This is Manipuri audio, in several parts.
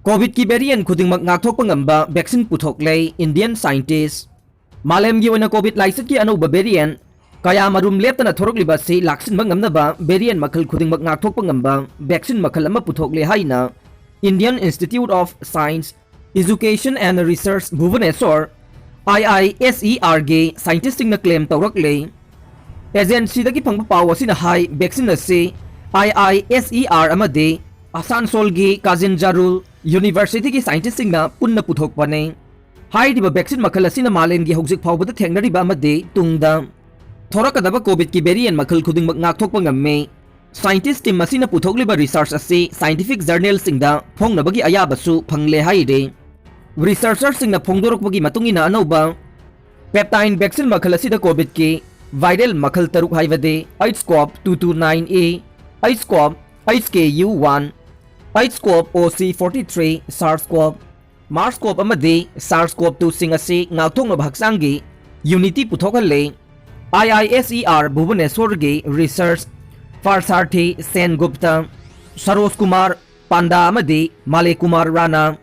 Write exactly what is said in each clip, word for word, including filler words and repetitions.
ꯀꯣꯚꯤꯗꯀꯤ ꯚꯦꯔꯤꯌꯦꯟ ꯈꯨꯗꯤꯡꯃꯛ ꯉꯥꯛꯊꯣꯛꯄ ꯉꯝꯕ ꯚꯦꯛꯁꯤꯟ ꯄꯨꯊꯣꯛꯂꯦ ꯏꯟꯗꯤꯌꯟ ꯁꯥꯏꯟꯇꯤꯁ꯫ ꯃꯥꯂꯦꯝꯒꯤ ꯑꯣꯏꯅ ꯀꯣꯚꯤꯗ ꯂꯥꯏꯆꯠꯀꯤ ꯑꯅꯧꯕ ꯚꯦꯔꯤꯌꯦꯟ ꯀꯌꯥ ꯃꯔꯨꯝ ꯂꯦꯞꯇꯅ ꯊꯣꯔꯛꯂꯤꯕ ꯑꯁꯤ ꯂꯥꯛꯁꯤꯟꯕ ꯉꯝꯅꯕ ꯚꯦꯔꯤꯌꯦꯟ ꯃꯈꯜ ꯈꯨꯗꯤꯡꯃꯛ ꯉꯥꯛꯊꯣꯛꯄ ꯉꯝꯕ ꯚꯦꯛꯁꯤꯟ ꯃꯈꯜ ꯑꯃ ꯄꯨꯊꯣꯛꯂꯦ ꯍꯥꯏꯅ Indian Institute of Science, Education and Research, Bhubaneswar, IISER ꯒꯤ ꯁꯥꯏꯟꯇꯤꯁꯁꯤꯡꯅ ꯀ꯭ꯂꯦꯝ ꯇꯧꯔꯛꯂꯦ꯫ ꯑꯦꯖꯦꯟꯁꯤꯗꯒꯤ ꯐꯪꯕ ꯄꯥꯎ ꯑꯁꯤꯅ ꯍꯥꯏ, ꯚꯦꯛꯁꯤꯟ ꯑꯁꯤ IISER ꯑꯃꯗꯤ ꯑꯁꯥꯟꯁꯣꯜꯒꯤ ꯀꯥꯖꯤꯟꯖꯥꯔꯨꯜ ꯌꯨꯅꯤꯚꯔꯁꯤꯇꯤꯒꯤ ꯁꯥꯏꯟꯇꯤꯁꯁꯤꯡꯅ ꯄꯨꯟꯅ ꯄꯨꯊꯣꯛꯄꯅꯤ꯫ ꯍꯥꯏꯔꯤꯕ ꯚꯦꯛꯁꯤꯟ ꯃꯈꯜ ꯑꯁꯤꯅ ꯃꯥꯂꯦꯝꯒꯤ ꯍꯧꯖꯤꯛ ꯐꯥꯎꯕꯗ ꯊꯦꯡꯅꯔꯤꯕ ꯑꯃꯗꯤ ꯇꯨꯡꯗ ꯊꯣꯔꯛꯀꯗꯕ ꯀꯣꯚꯤꯗꯀꯤ ꯚꯦꯔꯤꯌꯦꯟ ꯃꯈꯜ ꯈꯨꯗꯤꯡꯃꯛ ꯉꯥꯛꯊꯣꯛꯄ ꯉꯝꯃꯤ꯫ ꯁꯥꯏꯟꯇꯤꯁ ꯇꯤꯝ ꯑꯁꯤꯅ ꯄꯨꯊꯣꯛꯂꯤꯕ ꯔꯤꯁꯔꯆ ꯑꯁꯤ ꯁꯥꯏꯟꯇꯤꯐꯤꯛ ꯖꯔꯅꯦꯜꯁꯤꯡꯗ ꯐꯣꯡꯅꯕꯒꯤ ꯑꯌꯥꯕꯁꯨ ꯐꯪꯂꯦ ꯍꯥꯏꯔꯤ꯫ ꯔꯤꯁꯔꯆꯔꯁꯤꯡꯅ ꯐꯣꯡꯗꯣꯔꯛꯄꯒꯤ ꯃꯇꯨꯡ ꯏꯟꯅ ꯑꯅꯧꯕ ꯄꯦꯞꯇꯥꯏꯟ ꯚꯦꯛꯁꯤꯟ ꯃꯈꯜ ꯑꯁꯤꯗ ꯀꯣꯚꯤꯗꯀꯤ ꯚꯥꯏꯔꯦꯜ ꯃꯈꯜ ꯇꯔꯨꯛ ꯍꯥꯏꯕꯗꯤ H CoV two two nine A, H CoV H K U one, H CoV O C forty three, SARS CoV, MERS CoV ꯑꯃꯗꯤ SARS CoV two ꯁꯤꯡ ꯑꯁꯤ ꯉꯥꯛꯊꯣꯛꯅꯕ ꯍꯛꯆꯥꯡꯒꯤ immunity ꯄꯨꯊꯣꯛꯍꯜꯂꯦ꯫ IISER ꯚꯨꯕꯅꯦꯁ꯭ꯋꯔꯒꯤ research ꯄꯥꯔꯁꯥꯔꯊꯤ ꯁꯦꯟꯒꯨꯞꯇ, Saroj Kumar ꯄꯥꯟꯗꯥ ꯑꯃꯗꯤ ꯃꯥꯂꯦ ꯀꯨꯃꯥꯔ ꯔꯥꯅꯥ,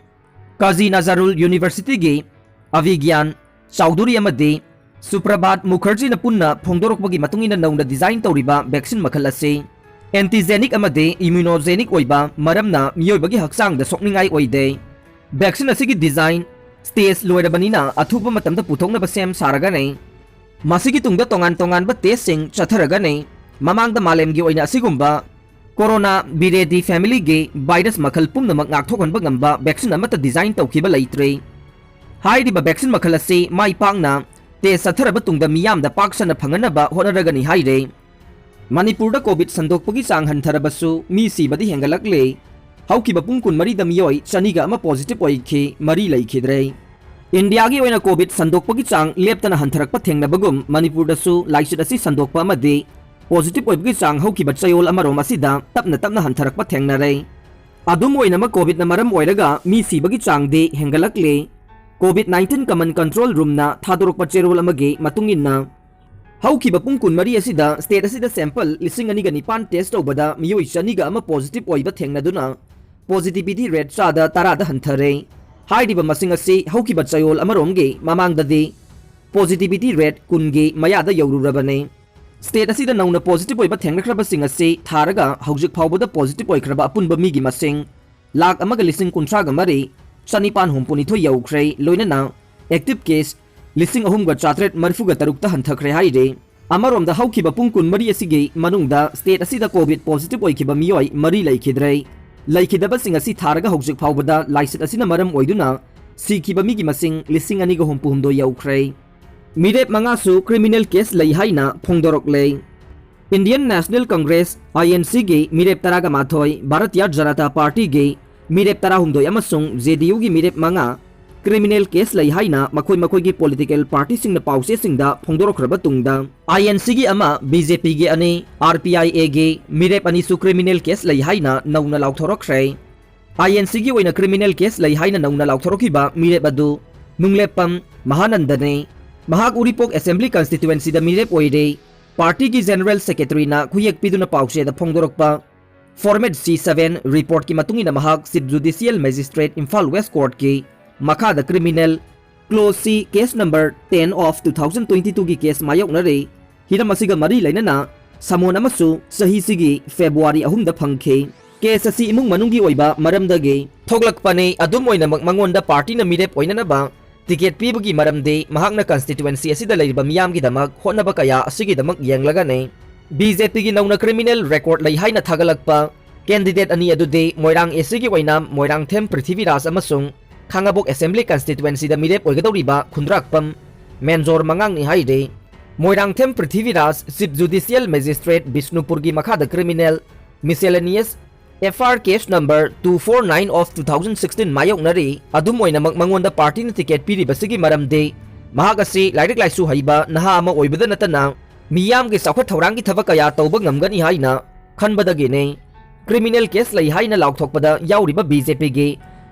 ꯀꯥꯖꯤ ꯅꯖꯥꯔꯨꯜ ꯌꯨꯅꯤꯚꯔꯁꯤꯇꯤꯒꯤ ꯑꯚꯤꯒ꯭ꯌꯥꯟ ꯆꯧꯙꯨꯔꯤ ꯑꯃꯗꯤ ꯁꯨꯄ꯭ꯔꯚꯥꯠ ꯃꯨꯈꯔꯖꯤꯅ ꯄꯨꯟꯅ ꯐꯣꯡꯗꯣꯔꯛꯄꯒꯤ ꯃꯇꯨꯡ ꯏꯟꯅ ꯅꯧꯅ ꯗꯤꯖꯥꯏꯟ ꯇꯧꯔꯤꯕ ꯚꯦꯛꯁꯤꯟ ꯃꯈꯜ ꯑꯁꯤ ꯑꯦꯟꯇꯤꯖꯦꯅꯤꯛ ꯑꯃꯗꯤ ꯏꯝꯌꯨꯅꯣꯖꯦꯅꯤꯛ ꯑꯣꯏꯕ ꯃꯔꯝꯅ ꯃꯤꯑꯣꯏꯕꯒꯤ ꯍꯛꯆꯥꯡꯗ ꯁꯣꯛꯅꯤꯡꯉꯥꯏ ꯑꯣꯏꯗꯦ꯫ ꯚꯦꯛꯁꯤꯟ ꯑꯁꯤꯒꯤ ꯗꯤꯖꯥꯏꯟ ꯁ꯭ꯇꯦꯖ ꯂꯣꯏꯔꯕꯅꯤꯅ ꯑꯊꯨꯕ ꯃꯇꯝꯗ ꯄꯨꯊꯣꯛꯅꯕ ꯁꯦꯝ ꯁꯥꯔꯒꯅꯤ꯫ ꯃꯁꯤꯒꯤ ꯇꯨꯡꯗ ꯇꯣꯉꯥꯟ ꯇꯣꯉꯥꯟꯕ ꯇꯦꯁꯁꯤꯡ ꯆꯠꯊꯔꯒꯅꯤ꯫ ꯃꯃꯥꯡꯗ ꯃꯥꯂꯦꯝꯒꯤ ꯑꯣꯏꯅ ꯑꯁꯤꯒꯨꯝꯕ ꯀꯣꯔꯣꯅꯥ ꯚꯤꯔꯦꯗꯤ ꯐꯦꯃꯤꯂꯤꯒꯤ ꯚꯥꯏꯔꯁ ꯃꯈꯜ ꯄꯨꯝꯅꯃꯛ ꯉꯥꯛꯊꯣꯛꯍꯟꯕ ꯉꯝꯕ ꯚꯦꯛꯁꯤꯟ ꯑꯃꯠꯇ ꯗꯤꯖꯥꯏꯟ ꯇꯧꯈꯤꯕ ꯂꯩꯇ꯭ꯔꯤ꯫ ꯍꯥꯏꯔꯤꯕ ꯚꯦꯛꯁꯤꯟ ꯃꯈꯜ ꯑꯁꯤ ꯃꯥꯏ ꯄꯥꯛꯅ ꯇꯦꯁ ꯆꯠꯊꯔꯕ ꯇꯨꯡꯗ ꯃꯤꯌꯥꯝꯗ ꯄꯥꯛ ꯁꯟꯅ ꯐꯪꯍꯟꯅꯕ ꯍꯣꯠꯅꯔꯒꯅꯤ ꯍꯥꯏꯔꯦ꯫ ꯃꯅꯤꯄꯨꯔꯗ ꯀꯣꯚꯤꯗ ꯁꯟꯗꯣꯛꯄꯒꯤ ꯆꯥꯡ ꯍꯟꯊꯔꯕꯁꯨ ꯃꯤ ꯁꯤꯕꯗꯤ ꯍꯦꯟꯒꯠꯂꯛꯂꯦ꯫ ꯍꯧꯈꯤꯕ ꯄꯨꯡ ꯀꯨꯟꯃꯔꯤꯗ ꯃꯤꯑꯣꯏ ꯆꯅꯤꯒ ꯑꯃ ꯄꯣꯖꯤꯇꯤꯚ ꯑꯣꯏꯈꯤ, ꯃꯔꯤ ꯂꯩꯈꯤꯗ꯭ꯔꯦ꯫ ꯏꯟꯗꯤꯌꯥꯒꯤ ꯑꯣꯏꯅ ꯀꯣꯚꯤꯗ ꯁꯟꯗꯣꯛꯄꯒꯤ ꯆꯥꯡ ꯂꯦꯞꯇꯅ ꯍꯟꯊꯔꯛꯄ ꯊꯦꯡꯅꯕꯒꯨꯝ, ꯃꯅꯤꯄꯨꯔꯗꯁꯨ ꯂꯥꯏꯆꯠ ꯑꯁꯤ ꯁꯟꯗꯣꯛꯄ ꯑꯃꯗꯤ ꯄꯣꯖꯤꯇꯤꯚ ꯑꯣꯏꯕꯒꯤ ꯆꯥꯡ ꯍꯧꯈꯤꯕ ꯆꯌꯣꯜ ꯑꯃꯔꯣꯝ ꯑꯁꯤꯗ ꯇꯞꯅ ꯇꯞꯅ ꯍꯟꯊꯔꯛꯄ ꯊꯦꯡꯅꯔꯦ꯫ ꯑꯗꯨꯝ ꯑꯣꯏꯅꯃꯛ, ꯀꯣꯚꯤꯗꯅ ꯃꯔꯝ ꯑꯣꯏꯔꯒ ꯃꯤ ꯁꯤꯕꯒꯤ ꯆꯥꯡꯗꯤ ꯍꯦꯟꯒꯠꯂꯛꯂꯤ꯫ ꯀꯣꯚꯤꯗ nineteen Common Control Roomꯅ ꯊꯥꯗꯣꯔꯛꯄ ꯆꯦꯔꯣꯜ ꯑꯃꯒꯤ ꯃꯇꯨꯡ ꯏꯟꯅ, ꯍꯧꯈꯤꯕ ꯄꯨꯡ ꯀꯨꯟꯃꯔꯤ ꯑꯁꯤꯗ ꯁ꯭ꯇꯦꯠ ꯑꯁꯤꯗ ꯁꯦꯝꯄꯜ ꯂꯤꯁꯤꯡ ꯑꯅꯤꯒ ꯅꯤꯄꯥꯟ ꯇꯦꯁ ꯇꯧꯕꯗ ꯃꯤꯑꯣꯏ ꯆꯅꯤꯒ ꯑꯃ ꯄꯣꯖꯤꯇꯤꯚ ꯑꯣꯏꯕ ꯊꯦꯡꯅꯗꯨꯅ, Positivity rate ꯆꯥꯗ ꯇꯔꯥꯗ ꯍꯟꯊꯔꯦ꯫ ꯍꯥꯏꯔꯤꯕ ꯃꯁꯤꯡ ꯑꯁꯤ ꯍꯧꯈꯤꯕ ꯆꯌꯣꯜ ꯑꯃꯔꯣꯝꯒꯤ ꯃꯃꯥꯡꯗꯗꯤ positivity rate ꯀꯨꯟꯒꯤ ꯃꯌꯥꯗ ꯌꯧꯔꯨꯔꯕꯅꯤ꯫ State ꯑꯁꯤꯗ ꯅꯧꯅ positive ꯑꯣꯏꯕ ꯊꯦꯡꯅꯈ꯭ꯔꯕꯁꯤꯡ ꯑꯁꯤ ꯊꯥꯔꯒ ꯍꯧꯖꯤꯛ ꯐꯥꯎꯕꯗ positive ꯑꯣꯏꯈ꯭ꯔꯕ ꯑꯄꯨꯟꯕ ꯃꯤꯒꯤ ꯃꯁꯤꯡ ꯂꯥꯈ ꯑꯃꯒ ꯂꯤꯁꯤꯡ ꯀꯨꯟꯊ꯭ꯔꯥꯒ ꯃꯔꯤ ꯆꯅꯤꯄꯥꯟ ꯍꯨꯝꯐꯨꯅꯤꯊꯣꯏ ꯌꯧꯈ꯭ꯔꯦ꯫ ꯂꯣꯏꯅꯅ active case ꯂꯤꯁꯤꯡ ꯑꯍꯨꯝꯒ ꯆꯥꯇ꯭ꯔꯦꯠ ꯃꯔꯤꯐꯨꯒ ꯇꯔꯨꯛꯇ ꯍꯟꯊꯈ꯭ꯔꯦ ꯍꯥꯏꯔꯤ꯫ ꯑꯃꯔꯣꯝꯗ ꯍꯧꯈꯤꯕ ꯄꯨꯡ ꯀꯨꯟꯃꯔꯤ ꯑꯁꯤꯒꯤ ꯃꯅꯨꯡꯗ state ꯑꯁꯤꯗ COVID positive ꯑꯣꯏꯈꯤꯕ ꯃꯤꯑꯣꯏ ꯃꯔꯤ ꯂꯩꯈꯤꯗ꯭ꯔꯦ꯫ ꯂꯩꯈꯤꯗꯕꯁꯤꯡ ꯑꯁꯤ ꯊꯥꯔꯒ ꯍꯧꯖꯤꯛ ꯐꯥꯎꯕꯗ ꯂꯥꯏꯆꯠ ꯑꯁꯤꯅ ꯃꯔꯝ ꯑꯣꯏꯗꯨꯅ ꯁꯤꯈꯤꯕ ꯃꯤꯒꯤ ꯃꯁꯤꯡ ꯂꯤꯁꯤꯡ ꯑꯅꯤꯒ ꯍꯨꯝꯐꯨ ꯍꯨꯝꯗꯣꯏ ꯌꯧꯈ꯭ꯔꯦ꯫ ꯃꯤꯔꯦꯞ ꯃꯉꯥꯁꯨ criminal case ꯂꯩ ꯍꯥꯏꯅ ꯐꯣꯡꯗꯣꯔꯛꯂꯦ꯫ Indian National Congress, INC ꯒꯤ ꯃꯤꯔꯦꯞ ꯇꯔꯥꯒ ꯃꯥꯊꯣꯏ, Bharatiya Janata Party ꯒꯤ ꯃꯤꯔꯦꯞ ꯇꯔꯥꯍꯨꯝꯗꯣꯏ ꯑꯃꯁꯨꯡ JDU ꯒꯤ ꯃꯤꯔꯦꯞ ꯃꯉꯥ criminal case ꯂꯩ ꯍꯥꯏꯅ ꯃꯈꯣꯏ ꯃꯈꯣꯏꯒꯤ political party ꯁꯤꯡꯅ ꯄꯥꯎꯆꯦꯁꯤꯡꯗ ꯐꯣꯡꯗꯣꯔꯛꯈ꯭ꯔꯕ ꯇꯨꯡꯗ, INC ꯒꯤ ꯑꯃ, BJP ꯒꯤ ꯑꯅꯤ, RPIA ꯒꯤ ꯃꯤꯔꯦꯞ ꯑꯅꯤꯁꯨ criminal case ꯂꯩ ꯍꯥꯏꯅ ꯅꯧꯅ ꯂꯥꯎꯊꯣꯔꯛꯈ꯭ꯔꯦ꯫ INC ꯒꯤ ꯑꯣꯏꯅ criminal case ꯂꯩ ꯍꯥꯏꯅ ꯅꯧꯅ ꯂꯥꯎꯊꯣꯔꯛꯈꯤꯕ ꯃꯤꯔꯦꯞ ꯑꯗꯨ ꯅꯨꯡꯂꯦꯞꯄꯝ ꯃꯍꯥꯅꯟꯗꯅꯤ꯫ ꯃꯍꯥꯛ ꯎꯔꯤꯄꯣꯛ Assembly Constituency ꯗ ꯃꯤꯔꯦꯞ ꯑꯣꯏꯔꯦ꯫ Party ꯒꯤ General Secretary ꯅ ꯈꯨꯌꯦꯛ ꯄꯤꯗꯨꯅ ꯄꯥꯎꯆꯦꯗ ꯐꯣꯡꯗꯣꯔꯛꯄ Format C seven report ꯀꯤ ꯃꯇꯨꯡ ꯏꯟꯅ ꯃꯍꯥꯛ Chief Judicial Magistrate Imphal West Court ꯀꯤ ꯃꯈꯥꯗ criminal Clause C case number ten of two thousand twenty-two ꯒꯤ case ꯃꯥꯌꯣꯛꯅꯔꯦ꯫ ꯍꯤꯔꯝ ꯑꯁꯤꯒ ꯃꯔꯤ ꯂꯩꯅꯅ summon ꯑꯃꯁꯨ ꯆꯍꯤꯁꯤꯒꯤ February ꯑꯍꯨꯝꯗ ꯐꯪꯈꯤ꯫ Case ꯑꯁꯤ ꯏꯃꯨꯡ ꯃꯅꯨꯡꯒꯤ ꯑꯣꯏꯕ ꯃꯔꯝꯗꯒꯤ ꯊꯣꯛꯂꯛꯄꯅꯤ꯫ ꯑꯗꯨꯝ ꯑꯣꯏꯅꯃꯛ ꯃꯉꯣꯟꯗ party ꯅ ꯃꯤꯔꯦꯞ ꯑꯣꯏꯅꯅꯕ ticket ꯄꯤꯕꯒꯤ ꯃꯔꯝꯗꯤ ꯃꯍꯥꯛꯅ constituency ꯑꯁꯤꯗ ꯂꯩꯔꯤꯕ ꯃꯤꯌꯥꯝꯒꯤꯗꯃꯛ ꯍꯣꯠꯅꯕ ꯀꯌꯥ ꯑꯁꯤꯒꯤꯗꯃꯛ ꯌꯦꯡꯂꯒꯅꯤ꯫ BJP ꯒꯤ ꯅꯧꯅ criminal record ꯂꯩ ꯍꯥꯏꯅ ꯊꯥꯒꯠꯂꯛꯄ candidate ꯑꯅꯤ ꯑꯗꯨꯗꯤ ꯃꯣꯏꯔꯥꯡ AC ꯒꯤ ꯑꯣꯏꯅ ꯃꯣꯏꯔꯥꯡꯊꯦꯝ ꯄ꯭ꯔꯤꯊꯤꯕꯤꯔꯥꯖ ꯑꯃꯁꯨꯡ ꯈꯥꯉꯕꯣꯛ Assembly Constituency ꯗ ꯃꯤꯔꯦꯞ ꯑꯣꯏꯒꯗꯧꯔꯤꯕ ꯈꯨꯟꯗ꯭ꯔꯥꯛꯄꯝ ꯃꯦꯟꯖꯣꯔ ꯃꯉꯥꯡꯅꯤ ꯍꯥꯏꯔꯤ꯫ Moirangthem Prithviraj Chief Judicial Magistrate ꯕꯤꯁꯅꯨꯄꯨꯔꯒꯤ ꯃꯈꯥꯗ criminal miscellaneous FIR case number two four nine of two thousand sixteen ꯃꯥꯌꯣꯛꯅꯔꯤ꯫ ꯑꯗꯨꯝ ꯑꯣꯏꯅꯃꯛ ꯃꯉꯣꯟꯗ party ꯅ ticket ꯄꯤꯔꯤꯕꯁꯤꯒꯤ ꯃꯔꯝꯗꯤ ꯃꯍꯥꯛ ꯑꯁꯤ ꯂꯥꯏꯔꯤꯛ ꯂꯥꯏꯁꯨ ꯍꯩꯕ ꯅꯍꯥ ꯑꯃ ꯑꯣꯏꯕꯗ ꯅꯠꯇꯅ ꯃꯤꯌꯥꯝꯒꯤ ꯆꯥꯎꯈꯠ ꯊꯧꯔꯥꯡꯒꯤ ꯊꯕꯛ ꯀꯌꯥ ꯇꯧꯕ ꯉꯝꯒꯅꯤ ꯍꯥꯏꯅ ꯈꯟꯕꯗꯒꯤꯅꯤ꯫ Criminal case ꯂꯩ ꯍꯥꯏꯅ ꯂꯥꯎꯊꯣꯛꯄꯗ ꯌꯥꯎꯔꯤꯕ BJP ꯒꯤ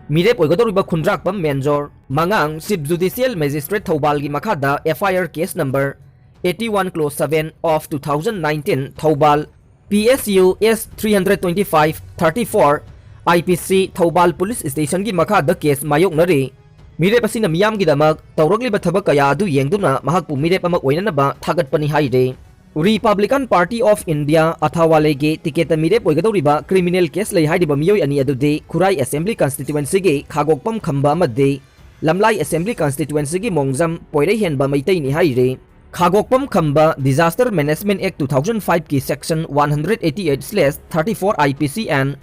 ꯃꯤꯔꯦꯞ ꯑꯣꯏꯒꯗꯧꯔꯤꯕ ꯈꯨꯟꯗ꯭ꯔꯥꯛꯄꯝ ꯃꯦꯟꯖꯣꯔ ꯃꯉꯥꯡ Chief Judicial Magistrate ꯊꯧꯕꯥꯜꯒꯤ ꯃꯈꯥꯗ FIR case number eighty one clause seven of two thousand nineteen Thoubal PSU S three hundred twenty five thirty four I P ꯁꯤ ꯊꯧꯕꯥꯜ ꯄꯨꯂꯤꯁ ꯁ꯭ꯇꯦꯁꯟꯒꯤ ꯃꯈꯥꯗ ꯀꯦꯁ ꯃꯥꯌꯣꯛꯅꯔꯤ꯫ ꯃꯤꯔꯦꯞ ꯑꯁꯤꯅ ꯃꯤꯌꯥꯝꯒꯤꯗꯃꯛ ꯇꯧꯔꯛꯂꯤꯕ ꯊꯕꯛ ꯀꯌꯥ ꯑꯗꯨ ꯌꯦꯡꯗꯨꯅ ꯃꯍꯥꯛꯄꯨ ꯃꯤꯔꯦꯞ ꯑꯃ ꯑꯣꯏꯅꯅꯕ ꯊꯥꯒꯠꯄꯅꯤ ꯍꯥꯏꯔꯤ꯫ Republican Party of India, ꯑꯊꯥꯋꯥꯂꯦꯒꯤ ꯇꯤꯀꯦꯠꯇ ꯃꯤꯔꯦꯞ ꯑꯣꯏꯒꯗꯧꯔꯤꯕ ꯀ꯭ꯔꯤꯃꯤꯅꯦꯜ ꯀꯦꯁ ꯂꯩ ꯍꯥꯏꯔꯤꯕ ꯃꯤꯑꯣꯏ ꯑꯅꯤ ꯑꯗꯨꯗꯤ ꯈꯨꯔꯥꯏ ꯑꯦꯁꯦꯝꯕ꯭ꯂꯤ ꯀꯟꯁꯇꯤꯇ꯭ꯋꯦꯟꯁꯤꯒꯤ ꯈꯥꯒꯣꯛꯄꯝ ꯈꯝꯕ ꯑꯃꯗꯤ ꯂꯝꯂꯥꯏ ꯑꯦꯁꯦꯝꯕ꯭ꯂꯤ ꯀꯟꯁꯇꯤꯇ꯭ꯋꯦꯟꯁꯤꯒꯤ ꯃꯣꯡꯖꯝ ꯄꯣꯏꯔꯩꯍꯦꯟꯕ ꯃꯩꯇꯩꯅꯤ ꯍꯥꯏꯔꯤ꯫ ꯈꯥꯒꯣꯛꯄꯝ ꯈꯝꯕ Disaster Management Act two thousand five ꯀꯤ section one hundred eighty eight slash thirty four I P C and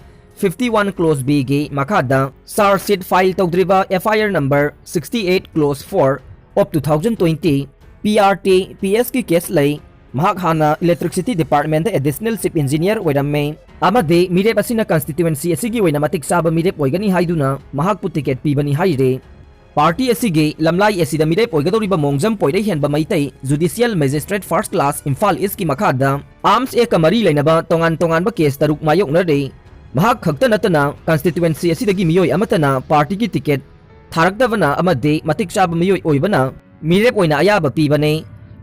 fifty one clause B ꯒꯤ ꯃꯈꯥꯗ charge sheet file ꯇꯧꯗ꯭ꯔꯤꯕ F I R number sixty eight clause four of two thousand twenty P R T P S ꯀꯤ ꯀꯦꯁ ꯂꯩ꯫ ꯃꯍꯥꯛ ꯍꯥꯟꯅ Electricity Department ꯗ Additional Chief Engineer ꯑꯣꯏꯔꯝꯃꯤ ꯑꯃꯗꯤ ꯃꯤꯔꯦꯞ ꯑꯁꯤꯅ ꯀꯟꯁꯇꯤꯇ꯭ꯋꯦꯟꯁꯤ ꯑꯁꯤꯒꯤ ꯑꯣꯏꯅ ꯃꯇꯤꯛ ꯆꯥꯕ ꯃꯤꯔꯦꯞ ꯑꯣꯏꯒꯅꯤ ꯍꯥꯏꯗꯨꯅ ꯃꯍꯥꯛꯄꯨ ꯇꯤꯀꯦꯠ ꯄꯤꯕꯅꯤ ꯍꯥꯏꯔꯤ꯫ ꯄꯥꯔꯇꯤ ꯑꯁꯤꯒꯤ ꯂꯝꯂꯥꯏ ꯑꯁꯤꯗ ꯃꯤꯔꯦꯞ ꯑꯣꯏꯒꯗꯧꯔꯤꯕ ꯃꯣꯡꯖꯝ ꯄꯣꯏꯔꯩꯍꯦꯟꯕ Meitei Judicial Magistrate First Class Imphal ꯏꯁꯀꯤ ꯃꯈꯥꯗ arms act ꯀ ꯃꯔꯤ ꯂꯩꯅꯕ ꯇꯣꯉꯥꯟ ꯇꯣꯉꯥꯟꯕ ꯀꯦꯁ ꯇꯔꯨꯛ ꯃꯥꯌꯣꯛꯅꯔꯤ꯫ ꯃꯍꯥꯛ ꯈꯛꯇ ꯅꯠꯇꯅ ꯀꯟꯁꯇꯤꯇ꯭ꯋꯦꯟꯁꯤ ꯑꯁꯤꯗꯒꯤ ꯃꯤꯑꯣꯏ ꯑꯃꯠꯇꯅ ꯄꯥꯔꯇꯤꯒꯤ ꯇꯤꯀꯦꯠ ꯊꯥꯔꯛꯇꯕꯅ ꯑꯃꯗꯤ ꯃꯇꯤꯛ ꯆꯥꯕ ꯃꯤꯑꯣꯏ ꯑꯣꯏꯕꯅ ꯃꯤꯔꯦꯞ ꯑꯣꯏꯅ ꯑꯌꯥꯕ ꯄꯤꯕꯅꯤ꯫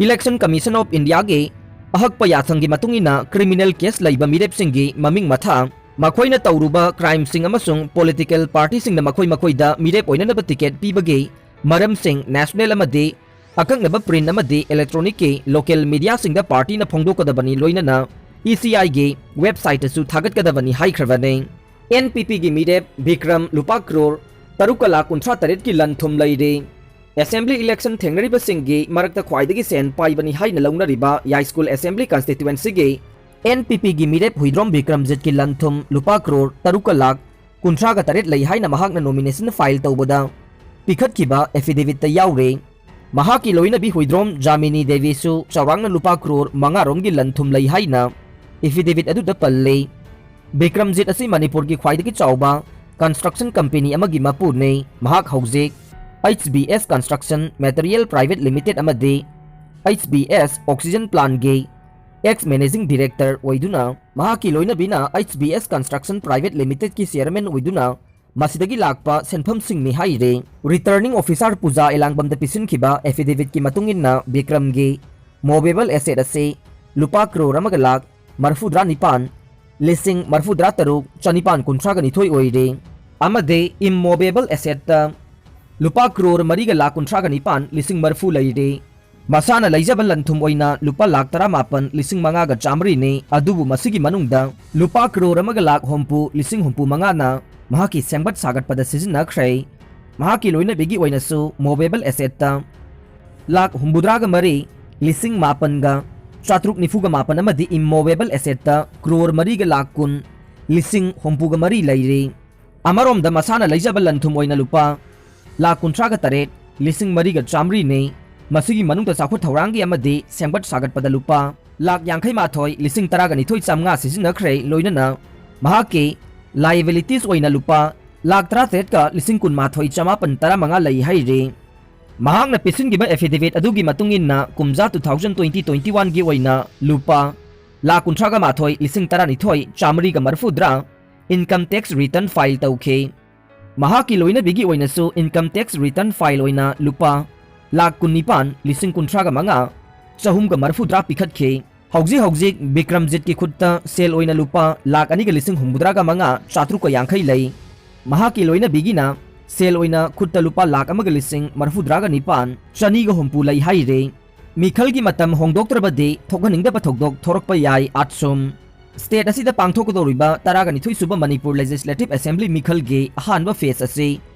Election Commission of India ꯒꯤ ꯑꯍꯛꯄ ꯌꯥꯊꯪꯒꯤ ꯃꯇꯨꯡ ꯏꯟꯅ ꯀ꯭ꯔꯤꯃꯤꯅꯦꯜ ꯀꯦꯁ ꯂꯩꯕ ꯃꯤꯔꯦꯞꯁꯤꯡꯒꯤ ꯃꯃꯤꯡ ꯃꯊꯥ, ꯃꯈꯣꯏꯅ ꯇꯧꯔꯨꯕ ꯀ꯭ꯔꯥꯏꯝꯁꯤꯡ ꯑꯃꯁꯨꯡ ꯄꯣꯂꯤꯇꯤꯀꯦꯜ ꯄꯥꯔꯇꯤꯁꯤꯡꯅ ꯃꯈꯣꯏ ꯃꯈꯣꯏꯗ ꯃꯤꯔꯦꯞ ꯑꯣꯏꯅꯅꯕ ꯇꯤꯀꯦꯠ ꯄꯤꯕꯒꯤ ꯃꯔꯝꯁꯤꯡ ꯅꯦꯁꯅꯦꯜ ꯑꯃꯗꯤ ꯑꯀꯛꯅꯕ ꯄ꯭ꯔꯤꯟ ꯑꯃꯗꯤ ꯏꯂꯦꯛꯇ꯭ꯔꯣꯅꯤꯛꯀꯤ ꯂꯣꯀꯦꯜ ꯃꯤꯗꯤꯌꯥꯁꯤꯡꯗ ꯄꯥꯔꯇꯤꯅ ꯐꯣꯡꯗꯣꯛꯀꯗꯕꯅꯤ, ꯂꯣꯏꯅꯅ ꯏ ꯁꯤ ꯑꯥꯏꯒꯤ ꯋꯦꯕꯁꯥꯏꯠꯇꯁꯨ ꯊꯥꯒꯠꯀꯗꯕꯅꯤ ꯍꯥꯏꯈ꯭ꯔꯕꯅꯤ꯫ ꯑꯦꯟ ꯄꯤ ꯄꯤꯒꯤ ꯃꯤꯔꯦꯞ ꯕꯤꯀ꯭ꯔꯝ ꯂꯨꯄꯥ ꯀ꯭ꯔꯣꯔ ꯇꯔꯨꯛꯀ ꯂꯥꯈ ꯀꯨꯟꯊ꯭ꯔꯥ ꯇꯔꯦꯠꯀꯤ ꯂꯟ ꯊꯨꯝ ꯂꯩꯔꯦ꯫ ꯑꯦꯁꯦꯝꯕ꯭ꯂꯤ ꯏꯂꯦꯛꯁꯟ ꯊꯦꯡꯅꯔꯤꯕꯁꯤꯡꯒꯤ ꯃꯔꯛꯇ ꯈ꯭ꯋꯥꯏꯗꯒꯤ ꯁꯦꯟ ꯄꯥꯏꯕꯅꯤ ꯍꯥꯏꯅ ꯂꯧꯅꯔꯤꯕ ꯌꯥꯏꯁ꯭ꯀꯨꯜ ꯑꯦꯁꯦꯝꯕ꯭ꯂꯤ ꯀꯟꯁꯇꯤꯇ꯭ꯋꯦꯟꯁꯤꯒꯤ ꯑꯦꯟ ꯄꯤ ꯄꯤꯒꯤ ꯃꯤꯔꯦꯞ ꯍꯨꯏꯗ꯭ꯔꯣꯝ ꯕꯤꯀ꯭ꯔꯝꯖꯤꯠꯀꯤ ꯂꯟ ꯊꯨꯝ ꯂꯨꯄꯥ ꯀ꯭ꯔꯣꯔ ꯇꯔꯨꯛꯀ ꯂꯥꯈ ꯀꯨꯟꯊ꯭ꯔꯥꯒ ꯇꯔꯦꯠ ꯂꯩ ꯍꯥꯏꯅ ꯃꯍꯥꯛꯅ ꯅꯣꯃꯤꯅꯦꯁꯟ ꯐꯥꯏꯜ ꯇꯧꯕꯗ ꯄꯤꯈꯠꯈꯤꯕ ꯑꯦꯐꯤꯗꯦꯕꯤꯠꯇ ꯌꯥꯎꯔꯦ꯫ ꯃꯍꯥꯛꯀꯤ ꯂꯣꯏꯅꯕꯤ ꯍꯨꯏꯗ꯭ꯔꯣꯝ ꯖꯥꯃꯤꯅꯤ ꯗꯦꯕꯤꯁꯨ ꯆꯥꯎꯔꯥꯛꯅ ꯂꯨꯄꯥ ꯀ꯭ꯔꯣꯔ ꯃꯉꯥ ꯔꯣꯝꯒꯤ ꯂꯟ ꯊꯨꯝ ꯂꯩ ꯍꯥꯏꯅ ꯑꯦꯐꯤꯗꯦꯕꯤꯠ ꯑꯗꯨꯗ ꯄꯜꯂꯤ꯫ ꯕꯤꯀ꯭ꯔꯝꯖꯤꯠ ꯑꯁꯤ ꯃꯅꯤꯄꯨꯔꯒꯤ ꯈ꯭ꯋꯥꯏꯗꯒꯤ ꯆꯥꯎꯕ ꯀꯟꯁꯇ꯭ꯔꯛꯁꯟ ꯀꯝꯄꯦꯅꯤ ꯑꯃꯒꯤ ꯃꯄꯨꯅꯤ꯫ ꯃꯍꯥꯛ ꯍꯧꯖꯤꯛ ꯑꯩꯆ ꯕꯤ ꯑꯦꯁ Construction Material Private Limited ꯑꯃꯗꯤ ꯑꯩꯆ ꯕꯤ ꯑꯦꯁ Oxygen Plantꯒꯤ ex managing director ꯑꯣꯏꯗꯨꯅ, ꯃꯍꯥꯛꯀꯤ ꯂꯣꯏꯅꯕꯤꯅ ꯑꯩꯆ ꯕꯤ ꯑꯦꯁ Construction Private Limitedꯀꯤ chairman ꯑꯣꯏꯗꯨꯅ ꯃꯁꯤꯗꯒꯤ ꯂꯥꯛꯄ ꯁꯦꯟꯐꯝꯁꯤꯡꯅꯤ ꯍꯥꯏꯔꯦ꯫ Returning Officer ꯄꯨꯖꯥ ꯑꯦꯂꯥꯡꯕꯝꯗ ꯄꯤꯁꯤꯟꯈꯤꯕ ꯑꯦꯐꯤꯗꯦꯕꯤꯠꯀꯤ ꯃꯇꯨꯡ ꯏꯟꯅ ꯕꯤꯀ꯭ꯔꯝꯒꯤ movable asset ꯑꯁꯤ ꯂꯨꯄꯥ ꯀ꯭ꯔꯣꯔ ꯑꯃꯒ ꯂꯥꯈ ꯃꯔꯤꯐꯨꯇꯔꯥ ꯅꯤꯄꯥꯟ, ꯂꯤꯁꯤꯡ ꯃꯔꯤꯐꯨꯇꯔꯥ ꯇꯔꯨꯛ ꯆꯅꯤꯄꯥꯟ ꯀꯨꯟꯊ꯭ꯔꯥꯒ ꯅꯤꯊꯣꯏ ꯑꯣꯏꯔꯦ꯫ ꯑꯃꯗꯤ immovable assetꯇ ꯂꯨꯄꯥ ꯀ꯭ꯔꯣꯔ ꯃꯔꯤꯒ ꯂꯥꯈ ꯀꯨꯟꯊ꯭ꯔꯥꯒ ꯅꯤꯄꯥꯟ ꯂꯤꯁꯤꯡ ꯃꯔꯤꯐꯨ ꯂꯩꯔꯦ꯫ ꯃꯁꯥꯅ ꯂꯩꯖꯕ ꯂꯟ ꯊꯨꯝ ꯑꯣꯏꯅ ꯂꯨꯄꯥ ꯂꯥꯈ ꯇꯔꯥꯃꯥꯄꯟ ꯂꯤꯁꯤꯡ ꯃꯉꯥꯒ ꯆꯥꯃꯔꯤꯅꯤ꯫ ꯑꯗꯨꯕꯨ ꯃꯁꯤꯒꯤ ꯃꯅꯨꯡꯗ ꯂꯨꯄꯥ ꯀ꯭ꯔꯣꯔ ꯑꯃꯒ ꯂꯥꯈ ꯍꯨꯝꯐꯨ ꯂꯤꯁꯤꯡ ꯍꯨꯝꯐꯨ ꯃꯉꯥꯅ ꯃꯍꯥꯛꯀꯤ ꯁꯦꯝꯒꯠ ꯁꯥꯒꯠꯄꯗ ꯁꯤꯖꯤꯟꯅꯈ꯭ꯔꯦ꯫ ꯃꯍꯥꯛꯀꯤ ꯂꯣꯏꯅꯕꯤꯒꯤ ꯑꯣꯏꯅꯁꯨ movable assetꯇ ꯂꯥꯈ ꯍꯨꯝꯐꯨꯇꯔꯥꯒ ꯃꯔꯤ ꯂꯤꯁꯤꯡ ꯃꯥꯄꯟꯒ ꯆꯥꯇ꯭ꯔꯨꯛ ꯅꯤꯐꯨꯒ ꯃꯥꯄꯟ ꯑꯃꯗꯤ immovable assetꯇ ꯀ꯭ꯔꯣꯔ ꯃꯔꯤꯒ ꯂꯥꯈ ꯀꯨꯟ ꯂꯤꯁꯤꯡ ꯍꯨꯝꯐꯨꯒ ꯃꯔꯤ ꯂꯩꯔꯤ꯫ ꯑꯃꯔꯣꯝꯗ ꯃꯁꯥꯅ ꯂꯩꯖꯕ ꯂꯟ ꯊꯨꯝ ꯑꯣꯏꯅ ꯂꯨꯄꯥ ꯂꯥꯈ ꯀꯨꯟꯊ꯭ꯔꯥꯒ ꯇꯔꯦꯠ ꯂꯤꯁꯤꯡ ꯃꯔꯤꯒ ꯆꯥꯃꯔꯤꯅꯤ꯫ ꯃꯁꯤꯒꯤ ꯃꯅꯨꯡꯗ ꯆꯥꯎꯈꯠ ꯊꯧꯔꯥꯡꯒꯤ ꯑꯃꯗꯤ ꯁꯦꯝꯒꯠ ꯁꯥꯒꯠꯄꯗ ꯂꯨꯄꯥ ꯂꯥꯈ ꯌꯥꯡꯈꯩ ꯃꯥꯊꯣꯏ ꯂꯤꯁꯤꯡ ꯇꯔꯥꯒ ꯅꯤꯊꯣꯏ ꯆꯥꯝꯃꯉꯥ ꯁꯤꯖꯤꯟꯅꯈ꯭ꯔꯦ꯫ ꯂꯣꯏꯅꯅ ꯃꯍꯥꯛꯀꯤ liabilities ꯑꯣꯏꯅ ꯂꯨꯄꯥ ꯂꯥꯈ ꯇꯔꯥꯇꯔꯦꯠꯀ ꯂꯤꯁꯤꯡ ꯀꯨꯟꯃꯥꯊꯣꯏ ꯆꯥꯃꯥꯄꯟ ꯇꯔꯥꯃꯉꯥ ꯂꯩ ꯍꯥꯏꯔꯤ꯫ ꯃꯍꯥꯛꯅ ꯄꯤꯁꯤꯟꯈꯤꯕ affidavit ꯑꯗꯨꯒꯤ ꯃꯇꯨꯡ ꯏꯟꯅ, ꯀꯨꯝꯖꯥ two thousand twenty twenty oneꯒꯤ ꯑꯣꯏꯅ ꯂꯨꯄꯥ ꯂꯥꯈ ꯀꯨꯟꯊ꯭ꯔꯥꯒ ꯃꯥꯊꯣꯏ ꯂꯤꯁꯤꯡ ꯇꯔꯥꯅꯤꯊꯣꯏ ꯆꯥꯃꯔꯤꯒ ꯃꯔꯤꯐꯨꯇꯔꯥ income tax return file ꯇꯧꯈꯤ꯫ ꯃꯍꯥꯛꯀꯤ ꯂꯣꯏꯅꯕꯤꯒꯤ ꯑꯣꯏꯅꯁꯨ income tax return file ꯑꯣꯏꯅ ꯂꯨꯄꯥ ꯂꯥꯈ ꯀꯨꯟꯅꯤꯄꯥꯟ ꯂꯤꯁꯤꯡ ꯀꯨꯟꯊ꯭ꯔꯥꯒ ꯃꯉꯥ ꯆꯍꯨꯝꯒ ꯃꯔꯤꯐꯨꯇꯔꯥ ꯄꯤꯈꯠꯈꯤ꯫ ꯍꯧꯖꯤꯛ ꯍꯧꯖꯤꯛ ꯕꯤꯀ꯭ꯔꯝꯖꯤꯠꯀꯤ ꯈꯨꯠꯇ ꯁꯦꯜ ꯑꯣꯏꯅ ꯂꯨꯄꯥ ꯂꯥꯈ ꯑꯅꯤꯒ ꯂꯤꯁꯤꯡ ꯍꯨꯝꯐꯨꯇꯔꯥꯒ ꯃꯉꯥ ꯆꯥꯇ꯭ꯔꯨꯛꯀ ꯌꯥꯡꯈꯩ ꯂꯩ꯫ ꯃꯍꯥꯛꯀꯤ ꯂꯣꯏꯅꯕꯤꯒꯤꯅ ꯁꯦꯜ ꯑꯣꯏꯅ ꯈꯨꯠꯇ ꯂꯨꯄꯥ ꯂꯥꯈ ꯑꯃꯒ ꯂꯤꯁꯤꯡ ꯃꯔꯤꯐꯨꯇꯔꯥꯒ ꯅꯤꯄꯥꯟ ꯆꯅꯤꯒ ꯍꯨꯝꯐꯨ ꯂꯩ ꯍꯥꯏꯔꯦ꯫ ꯃꯤꯈꯜꯒꯤ ꯃꯇꯝ ꯍꯣꯡꯗꯣꯛꯇ꯭ꯔꯕꯗꯤ ꯊꯣꯛꯍꯟꯅꯤꯡꯗꯕ ꯊꯧꯗꯣꯛ ꯊꯣꯔꯛꯄ ꯌꯥꯏ꯫ ꯑꯥꯠꯁꯨꯝ꯫ State ꯑꯁꯤꯗ ꯄꯥꯡꯊꯣꯛꯀꯗꯧꯔꯤꯕ ꯇꯔꯥꯒ ꯅꯤꯊꯣꯏ ꯁꯨꯕ ꯃꯅꯤꯄꯨꯔ Legislative Assembly ꯃꯤꯈꯜꯒꯤ ꯑꯍꯥꯟꯕ phase ꯑꯁꯤ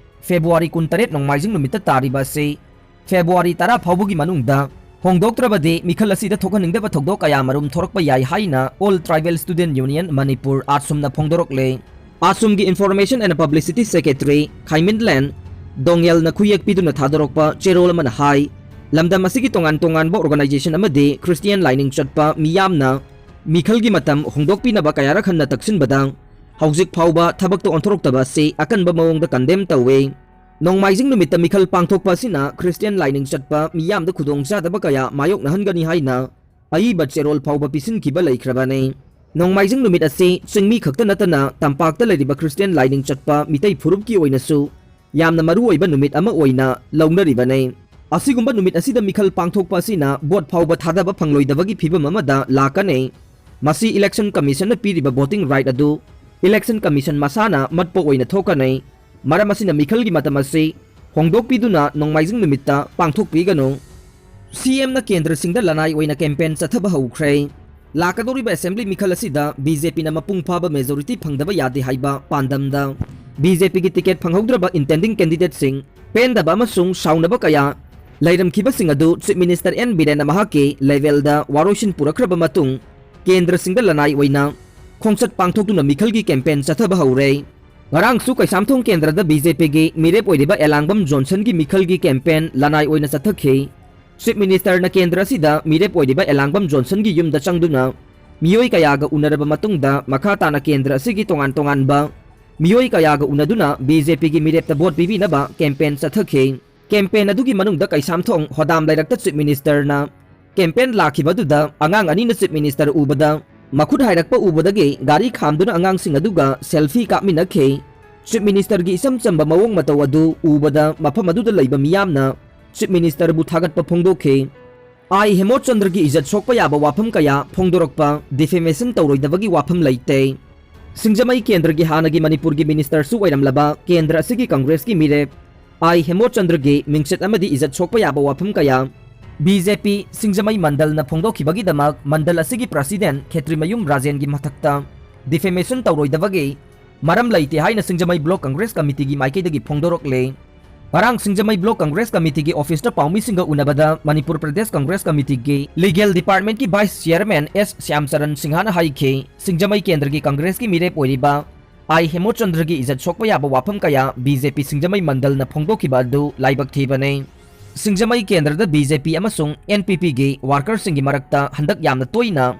February ꯀꯨꯟꯇꯔꯦꯠ ꯅꯣꯡꯃꯥꯏꯖꯤꯡ ꯅꯨꯃꯤꯠꯇ ꯇꯥꯔꯤꯕ ꯑꯁꯤ February ꯇꯔꯥ ꯐꯥꯎꯕꯒꯤ ꯃꯅꯨꯡꯗ ꯍꯣꯡꯗꯣꯛꯇ꯭ꯔꯕꯗꯤ ꯃꯤꯈꯜ ꯑꯁꯤꯗ ꯊꯣꯛꯍꯟꯅꯤꯡꯗꯕ ꯊꯧꯗꯣꯛ ꯀꯌꯥꯃꯔꯨꯝ ꯊꯣꯔꯛꯄ ꯌꯥꯏ ꯍꯥꯏꯅ All Tribal Student Union Manipur, ꯑꯥꯠꯁꯨꯝꯅ ꯐꯣꯡꯗꯣꯔꯛꯂꯦ꯫ ꯑꯥꯠꯁꯨꯝꯒꯤ Information and Publicity Secretary ꯈꯥꯏꯃꯤꯟꯂꯦꯟ ꯗꯣꯡꯌꯦꯜꯅ ꯈꯨꯌꯦꯛ ꯄꯤꯗꯨꯅ ꯊꯥꯗꯣꯔꯛꯄ ꯆꯦꯔꯣꯜ ꯑꯃꯅ ꯍꯥꯏ, ꯂꯝꯗꯝ ꯑꯁꯤꯒꯤ ꯇꯣꯉꯥꯟ ꯇꯣꯉꯥꯟꯕ organization ꯑꯃꯗꯤ Christian ꯂꯥꯏꯅꯤꯡ ꯆꯠꯄ ꯃꯤꯌꯥꯝꯅ ꯃꯤꯈꯜꯒꯤ ꯃꯇꯝ ꯍꯣꯡꯗꯣꯛꯄꯤꯅꯕ ꯀꯌꯥꯔꯛ ꯍꯟꯅ ꯇꯛꯁꯤꯟꯕꯗ ꯍꯧꯖꯤꯛ ꯐꯥꯎꯕ ꯊꯕꯛꯇ ꯑꯣꯟꯊꯣꯔꯛꯇꯕ ꯑꯁꯤ ꯑꯀꯟꯕ ꯃꯑꯣꯡꯗ condemn ꯇꯧꯏ꯫ ꯅꯣꯡꯃꯥꯏꯖꯤꯡ ꯅꯨꯃꯤꯠꯇ ꯃꯤꯈꯜ ꯄꯥꯡꯊꯣꯛꯄ ꯑꯁꯤꯅ Christian ꯂꯥꯏꯅꯤꯡ ꯆꯠꯄ ꯃꯤꯌꯥꯝꯗ ꯈꯨꯗꯣꯡꯆꯥꯗꯕ ꯀꯌꯥ ꯃꯥꯌꯣꯛꯅꯍꯟꯒꯅꯤ ꯍꯥꯏꯅ ꯑꯏꯕ ꯆꯦꯔꯣꯜ ꯐꯥꯎꯕ ꯄꯤꯁꯤꯟꯈꯤꯕ ꯂꯩꯈ꯭ꯔꯕꯅꯤ꯫ ꯅꯣꯡꯃꯥꯏꯖꯤꯡ ꯅꯨꯃꯤꯠ ꯑꯁꯤ ꯆꯤꯡꯃꯤ ꯈꯛꯇ ꯅꯠꯇꯅ ꯇꯝꯄꯥꯛꯇ ꯂꯩꯔꯤꯕ Christian ꯂꯥꯏꯅꯤꯡ ꯆꯠꯄ ꯃꯤꯇꯩ ꯐꯨꯔꯨꯞꯀꯤ ꯑꯣꯏꯅꯁꯨ ꯌꯥꯝꯅ ꯃꯔꯨꯑꯣꯏꯕ ꯅꯨꯃꯤꯠ ꯑꯃ ꯑꯣꯏꯅ ꯂꯧꯅꯔꯤꯕꯅꯤ꯫ ꯑꯁꯤꯒꯨꯝꯕ ꯅꯨꯃꯤꯠ ꯑꯁꯤꯗ ꯃꯤꯈꯜ ꯄꯥꯡꯊꯣꯛꯄ ꯑꯁꯤꯅ vote ꯐꯥꯎꯕ ꯊꯥꯗꯕ ꯐꯪꯂꯣꯏꯗꯕꯒꯤ ꯐꯤꯕꯝ ꯑꯃꯗ ꯂꯥꯛꯀꯅꯤ꯫ ꯃꯁꯤ Election Commissionꯅ ꯄꯤꯔꯤꯕ voting right ꯑꯗꯨ Election Commission ꯃꯁꯥꯅ ꯃꯠꯄ ꯑꯣꯏꯅ ꯊꯣꯛꯀꯅꯤ꯫ ꯃꯔꯝ ꯑꯁꯤꯅ ꯃꯤꯈꯜꯒꯤ ꯃꯇꯝ ꯑꯁꯤ ꯍꯣꯡꯗꯣꯛꯄꯤꯗꯨꯅ ꯅꯣꯡꯃꯥꯏꯖꯤꯡ ꯅꯨꯃꯤꯠꯇ ꯄꯥꯡꯊꯣꯛꯄꯤꯒꯅꯨ꯫ CMꯅ ꯀꯦꯟꯗ꯭ꯔꯁꯤꯡꯗ ꯂꯅꯥꯏ ꯑꯣꯏꯅ campaign ꯆꯠꯊꯕ ꯍꯧꯈ꯭ꯔꯦ꯫ ꯂꯥꯛꯀꯗꯧꯔꯤꯕ assembly ꯃꯤꯈꯜ ꯑꯁꯤꯗ BJPꯅ ꯃꯄꯨꯡ ꯐꯥꯕ majority ꯐꯪꯗꯕ ꯌꯥꯗꯦ ꯍꯥꯏꯕ ꯄꯥꯟꯗꯝꯗ BJPꯒꯤ ticket ꯐꯪꯍꯧꯗ꯭ꯔꯕ intending candidateꯁꯤꯡ ꯄꯦꯟꯗꯕ ꯑꯃꯁꯨꯡ ꯁꯥꯎꯅꯕ ꯀꯌꯥ ꯂꯩꯔꯝꯈꯤꯕꯁꯤꯡ ꯑꯗꯨ Chief Minister N ꯕꯤꯔꯦꯟꯅ ꯃꯍꯥꯛꯀꯤ levelꯗ ꯋꯥꯔꯣꯏꯁꯤꯟ ꯄꯨꯔꯛꯈ꯭ꯔꯕ ꯃꯇꯨꯡ ꯀꯦꯟꯗ꯭ꯔꯁꯤꯡꯗ ꯂꯅꯥꯏ ꯑꯣꯏꯅ ꯈꯣꯡꯆꯠ ꯄꯥꯡꯊꯣꯛꯇꯨꯅ ꯃꯤꯈꯜꯒꯤ campaign ꯆꯠꯊꯕ ꯍꯧꯔꯦ꯫ ꯉꯔꯥꯡꯁꯨ ꯀꯩꯁꯥꯝꯊꯣꯡ ꯀꯦꯟꯗ꯭ꯔꯗ BJPꯒꯤ ꯃꯤꯔꯦꯞ ꯑꯣꯏꯔꯤꯕ ꯑꯦꯂꯥꯡꯕꯝ ꯖꯣꯟꯁꯟꯒꯤ ꯃꯤꯈꯜꯒꯤ campaign ꯂꯅꯥꯏ ꯑꯣꯏꯅ ꯆꯠꯊꯈꯤ꯫ Chief Ministerꯅ ꯀꯦꯟꯗ꯭ꯔ ꯑꯁꯤꯗ ꯃꯤꯔꯦꯞ ꯑꯣꯏꯔꯤꯕ ꯑꯦꯂꯥꯡꯕꯝ ꯖꯣꯟꯁꯟꯒꯤ ꯌꯨꯝꯗ ꯆꯪꯗꯨꯅ ꯃꯤꯑꯣꯏ ꯀꯌꯥꯒ ꯎꯅꯔꯕ ꯃꯇꯨꯡꯗ ꯃꯈꯥ ꯇꯥꯅ ꯀꯦꯟꯗ꯭ꯔ ꯑꯁꯤꯒꯤ ꯇꯣꯉꯥꯟ ꯇꯣꯉꯥꯟꯕ ꯃꯤꯑꯣꯏ ꯀꯌꯥꯒ ꯎꯅꯗꯨꯅ BJPꯒꯤ ꯃꯤꯔꯦꯞꯇ vote ꯄꯤꯕꯤꯅꯕ campaign ꯆꯠꯊꯈꯤ꯫ Campaign ꯑꯗꯨꯒꯤ ꯃꯅꯨꯡꯗ ꯀꯩꯁꯥꯝꯊꯣꯡ ꯍꯣꯗꯥꯝ ꯂꯩꯔꯛꯇ Chief Ministerꯅ campaign ꯂꯥꯛꯈꯤꯕ ꯑꯗꯨꯗ ꯑꯉꯥꯡ ꯑꯅꯤꯅ Chief Minister ꯎꯕꯗ ꯃꯈꯨꯠ ꯍꯥꯏꯔꯛꯄ ꯎꯕꯗꯒꯤ ꯒꯥꯔꯤ ꯈꯥꯝꯗꯨꯅ ꯑꯉꯥꯡꯁꯤꯡ ꯑꯗꯨꯒ selfie ꯀꯥꯞꯃꯤꯟꯅꯈꯤ꯫ Chief Ministerꯒꯤ ꯏꯆꯝ ꯆꯝꯕ ꯃꯑꯣꯡ ꯃꯇꯧ ꯑꯗꯨ ꯎꯕꯗ ꯃꯐꯝ ꯑꯗꯨꯗ ꯂꯩꯕ ꯃꯤꯌꯥꯝꯅ Chief Ministerꯕꯨ ꯊꯥꯒꯠꯄ ꯐꯣꯡꯗꯣꯛꯈꯤ꯫ ꯑꯥꯏ ꯍꯦꯃꯣꯆꯟꯗ꯭ꯔꯒꯤ ꯏꯖꯠ ꯁꯣꯛꯄ ꯌꯥꯕ ꯋꯥꯐꯝ ꯀꯌꯥ ꯐꯣꯡꯗꯣꯔꯛꯄ, defamation ꯇꯧꯔꯣꯏꯗꯕꯒꯤ ꯋꯥꯐꯝ ꯂꯩꯇꯦ꯫ ꯁꯤꯡꯖꯃꯩ ꯀꯦꯟꯗ꯭ꯔꯒꯤ ꯍꯥꯟꯅꯒꯤ ꯃꯅꯤꯄꯨꯔꯒꯤ ministerꯁꯨ ꯑꯣꯏꯔꯝꯂꯕ ꯀꯦꯟꯗ꯭ꯔ ꯑꯁꯤꯒꯤ ꯀꯪꯒ꯭ꯔꯦꯁꯀꯤ ꯃꯤꯔꯦꯞ ꯑꯥꯏ ꯍꯦꯃꯣꯆꯟꯗ꯭ꯔꯒꯤ ꯃꯤꯡꯆꯠ ꯑꯃꯗꯤ ꯏꯖꯠ ꯁꯣꯛꯄ ꯌꯥꯕ ꯋꯥꯐꯝ ꯀꯌꯥ BJP ꯁꯤꯡꯖꯃꯩ ꯃꯟꯗꯜꯅ ꯐꯣꯡꯗꯣꯛꯈꯤꯕꯒꯤꯗꯃꯛ ꯃꯟꯗꯜ ꯑꯁꯤꯒꯤ president ꯈꯦꯇ꯭ꯔꯤꯃꯌꯨꯝ ꯔꯥꯖꯦꯟꯒꯤ ꯃꯊꯛꯇ defamation ꯇꯧꯔꯣꯏꯗꯕꯒꯤ ꯃꯔꯝ ꯂꯩꯇꯦ ꯍꯥꯏꯅ ꯁꯤꯡꯖꯃꯩ Block Congress Committeeꯒꯤ ꯃꯥꯏꯀꯩꯗꯒꯤ ꯐꯣꯡꯗꯣꯔꯛꯂꯦ꯫ ꯉꯔꯥꯡ ꯁꯤꯡꯖꯃꯩ Block Congress Committeeꯒꯤ officeꯇ ꯄꯥꯎꯃꯤꯁꯤꯡꯒ ꯎꯅꯕꯗ Manipur Pradesh Congress ꯀꯃꯤꯇꯤꯒꯤ legal departmentꯀꯤ vice chairman ꯑꯦꯁ ꯁ꯭ꯌꯥꯝꯆꯔꯟ ꯁꯤꯡꯍꯅ ꯍꯥꯏꯈꯤ, ꯁꯤꯡꯖꯃꯩ ꯀꯦꯟꯗ꯭ꯔꯒꯤ ꯀꯪꯒ꯭ꯔꯦꯁꯀꯤ ꯃꯤꯔꯦꯞ ꯑꯣꯏꯔꯤꯕ ꯑꯥꯏ ꯍꯦꯃꯣꯆꯟꯗ꯭ꯔꯒꯤ ꯏꯖꯠ ꯁꯣꯛꯄ ꯌꯥꯕ ꯋꯥꯐꯝ ꯀꯌꯥ BJP ꯁꯤꯡꯖꯃꯩ ꯃꯟꯗꯜꯅ ꯐꯣꯡꯗꯣꯛꯈꯤꯕ ꯑꯗꯨ ꯂꯥꯏꯕꯛ ꯊꯤꯕꯅꯤ꯫ ꯁꯤꯡꯖꯃꯩ ꯀꯦꯟꯗ꯭ꯔꯗ BJP ꯑꯃꯁꯨꯡ NPPꯒꯤ workerꯁꯤꯡꯒꯤ ꯃꯔꯛꯇ ꯍꯟꯗꯛ ꯌꯥꯝꯅ ꯇꯣꯏꯅ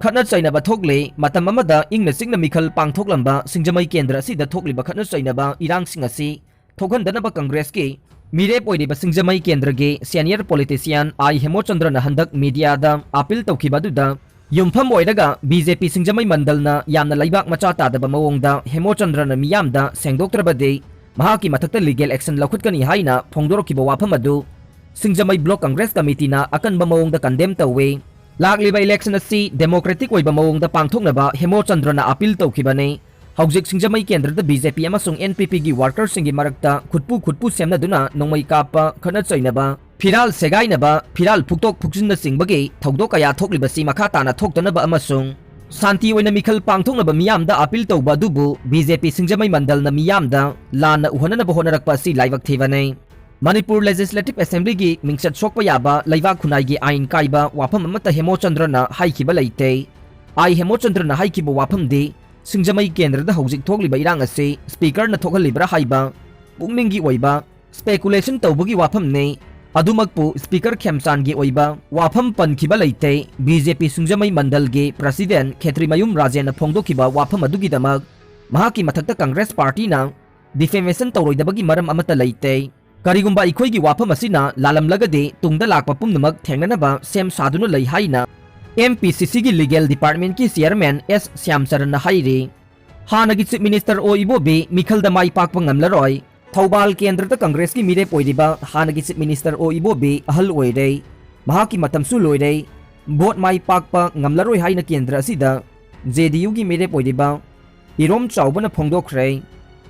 ꯈꯠꯅ ꯆꯩꯅꯕ ꯊꯣꯛꯂꯤ꯫ ꯃꯇꯝ ꯑꯃꯗ ꯏꯪꯅ ꯆꯤꯛꯅ ꯃꯤꯈꯜ ꯄꯥꯡꯊꯣꯛꯂꯝꯕ ꯁꯤꯡꯖꯃꯩ ꯀꯦꯟꯗ꯭ꯔ ꯑꯁꯤꯗ ꯊꯣꯛꯂꯤꯕ ꯈꯠꯅ ꯆꯩꯅꯕ ꯏꯔꯥꯡꯁꯤꯡ ꯑꯁꯤ ꯊꯣꯛꯍꯟꯗꯅꯕ ꯀꯪꯒ꯭ꯔꯦꯁꯀꯤ ꯃꯤꯔꯦꯞ ꯑꯣꯏꯔꯤꯕ ꯁꯤꯡꯖꯃꯩ ꯀꯦꯟꯗ꯭ꯔꯒꯤ senior politician ꯑꯥꯏ ꯍꯦꯃꯣꯆꯟꯗ꯭ꯔꯅ ꯍꯟꯗꯛ mediaꯗ appeal ꯇꯧꯈꯤꯕ ꯑꯗꯨꯗ ꯌꯨꯝꯐꯝ ꯑꯣꯏꯔꯒ BJP ꯁꯤꯡꯖꯃꯩ ꯃꯟꯗꯜꯅ ꯌꯥꯝꯅ ꯂꯩꯕꯥꯛ ꯃꯆꯥ ꯇꯥꯗꯕ ꯃꯑꯣꯡꯗ ꯍꯦꯃꯣꯆꯟꯗ꯭ꯔꯅ ꯃꯤꯌꯥꯝꯗ ꯁꯦꯡꯗꯣꯛꯇ꯭ꯔꯕꯗꯤ ꯃꯍꯥꯛꯀꯤ ꯃꯊꯛꯇ legal action ꯂꯧꯈꯠꯀꯅꯤ ꯍꯥꯏꯅ ꯐꯣꯡꯗꯣꯔꯛꯈꯤꯕ ꯋꯥꯐꯝ ꯑꯗꯨ ꯁꯤꯡꯖꯃꯩ Block Congress Committeeꯅ ꯑꯀꯟꯕ ꯃꯑꯣꯡꯗ condemn ꯇꯧꯏ꯫ ꯂꯥꯛꯂꯤꯕ election ꯑꯁꯤ democratic ꯑꯣꯏꯕ ꯃꯑꯣꯡꯗ ꯄꯥꯡꯊꯣꯛꯅꯕ ꯍꯦꯃꯣꯆꯟꯗ꯭ꯔꯅ appeal ꯇꯧꯈꯤꯕꯅꯤ꯫ ꯍꯧꯖꯤꯛ ꯁꯤꯡꯖꯃꯩ ꯀꯦꯟꯗ꯭ꯔꯗ BJP ꯑꯃꯁꯨꯡ NPPꯒꯤ workerꯁꯤꯡꯒꯤ ꯃꯔꯛꯇ ꯈꯨꯠꯄꯨ ꯈꯨꯠꯄꯨ ꯁꯦꯝꯅꯗꯨꯅ ꯅꯣꯡꯃꯩ ꯀꯥꯞꯄ, ꯈꯠꯅ ꯆꯩꯅꯕ, ꯐꯤꯔꯥꯜ ꯁꯦꯒꯥꯏꯅꯕ, ꯐꯤꯔꯥꯜ ꯐꯨꯛꯇꯣꯛ ꯐꯨꯛꯆꯤꯟꯅꯆꯤꯡꯕꯒꯤ ꯊꯧꯗꯣꯛ ꯀꯌꯥ ꯊꯣꯛꯂꯤꯕꯁꯤ ꯃꯈꯥ ꯇꯥꯅ ꯊꯣꯛꯇꯅꯕ ꯑꯃꯁꯨꯡ ꯁꯥꯟꯇꯤ ꯑꯣꯏꯅ ꯃꯤꯈꯜ ꯄꯥꯡꯊꯣꯛꯅꯕ ꯃꯤꯌꯥꯝꯗ appeal ꯇꯧꯕ ꯑꯗꯨꯕꯨ BJP ꯁꯤꯡꯖꯃꯩ ꯃꯟꯗꯜꯅ ꯃꯤꯌꯥꯝꯗ ꯂꯥꯟꯅ ꯎꯍꯟꯅꯅꯕ ꯍꯣꯠꯅꯔꯛꯄ ꯑꯁꯤ ꯂꯥꯏꯕꯛ ꯊꯤꯕꯅꯤ꯫ ꯃꯅꯤꯄꯨꯔ Legislative Assemblyꯒꯤ ꯃꯤꯡꯆꯠ ꯁꯣꯛꯄ ꯌꯥꯕ ꯂꯩꯕꯥꯛ ꯈꯨꯟꯅꯥꯏꯒꯤ ꯑꯥꯏꯟ ꯀꯥꯏꯕ ꯋꯥꯐꯝ ꯑꯃꯠꯇ ꯍꯦꯃꯣꯆꯟꯗ꯭ꯔꯅ ꯍꯥꯏꯈꯤꯕ ꯂꯩꯇꯦ꯫ ꯑꯥꯏ ꯍꯦꯃꯣꯆꯟꯗ꯭ꯔꯅ ꯍꯥꯏꯈꯤꯕ ꯋꯥꯐꯝꯗꯤ ꯁꯤꯡꯖꯃꯩ ꯀꯦꯟꯗ꯭ꯔꯗ ꯍꯧꯖꯤꯛ ꯊꯣꯛꯂꯤꯕ ꯏꯔꯥꯡ ꯑꯁꯤ Speakerꯅ ꯊꯣꯛꯍꯜꯂꯤꯕ꯭ꯔꯥ ꯍꯥꯏꯕ ꯄꯨꯛꯅꯤꯡꯒꯤ ꯑꯣꯏꯕ speculation ꯇꯧꯕꯒꯤ ꯋꯥꯐꯝꯅꯤ꯫ ꯑꯗꯨꯃꯛꯄꯨ Speaker ꯈꯦꯝꯆꯥꯟꯒꯤ ꯑꯣꯏꯕ ꯋꯥꯐꯝ ꯄꯟꯈꯤꯕ ꯂꯩꯇꯦ꯫ BJP ꯁꯤꯡꯖꯃꯩ ꯃꯟꯗꯜꯒꯤ President ꯈꯦꯇ꯭ꯔꯤꯃꯌꯨꯝ ꯔꯥꯖꯦꯟꯅ ꯐꯣꯡꯗꯣꯛꯈꯤꯕ ꯋꯥꯐꯝ ꯑꯗꯨꯒꯤꯗꯃꯛ ꯃꯍꯥꯛꯀꯤ ꯃꯊꯛꯇ Congress Partyꯅ defamation ꯇꯧꯔꯣꯏꯗꯕꯒꯤ ꯃꯔꯝ ꯑꯃꯠꯇ ꯂꯩꯇꯦ꯫ ꯀꯔꯤꯒꯨꯝꯕ ꯑꯩꯈꯣꯏꯒꯤ ꯋꯥꯐꯝ ꯑꯁꯤꯅ ꯂꯥꯜꯂꯝꯂꯒꯗꯤ ꯇꯨꯡꯗ ꯂꯥꯛꯄ ꯄꯨꯝꯅꯃꯛ ꯊꯦꯡꯅꯅꯕ ꯁꯦꯝ ꯁꯥꯗꯨꯅ ꯂꯩ ꯍꯥꯏꯅ MPCCꯒꯤ Legal Departmentꯀꯤ Chairman S ꯁ꯭ꯌꯥꯝꯆꯔꯟꯅ ꯍꯥꯏꯔꯤ꯫ ꯍꯥꯟꯅꯒꯤ Chief Minister ꯑꯣ ꯏꯕꯣꯕꯤ ꯃꯤꯈꯜꯗ ꯃꯥꯏ ꯄꯥꯛꯄ ꯉꯝꯂꯔꯣꯏ꯫ ꯊꯧꯕꯥꯜ ꯀꯦꯟꯗ꯭ꯔꯗ Congressꯀꯤ ꯃꯤꯔꯦꯞ ꯑꯣꯏꯔꯤꯕ ꯍꯥꯟꯅꯒꯤ Chief Minister ꯑꯣ ꯏꯕꯣꯕꯤ ꯑꯍꯜ ꯑꯣꯏꯔꯦ꯫ ꯃꯍꯥꯛꯀꯤ ꯃꯇꯝꯁꯨ ꯂꯣꯏꯔꯦ꯫ Vote ꯃꯥꯏ ꯄꯥꯛꯄ ꯉꯝꯂꯔꯣꯏ ꯍꯥꯏꯅ ꯀꯦꯟꯗ꯭ꯔ ꯑꯁꯤꯗ JDUꯒꯤ ꯃꯤꯔꯦꯞ ꯑꯣꯏꯔꯤꯕ ꯏꯔꯣꯝ ꯆꯥꯎꯕꯅ ꯐꯣꯡꯗꯣꯛꯈ꯭ꯔꯦ꯫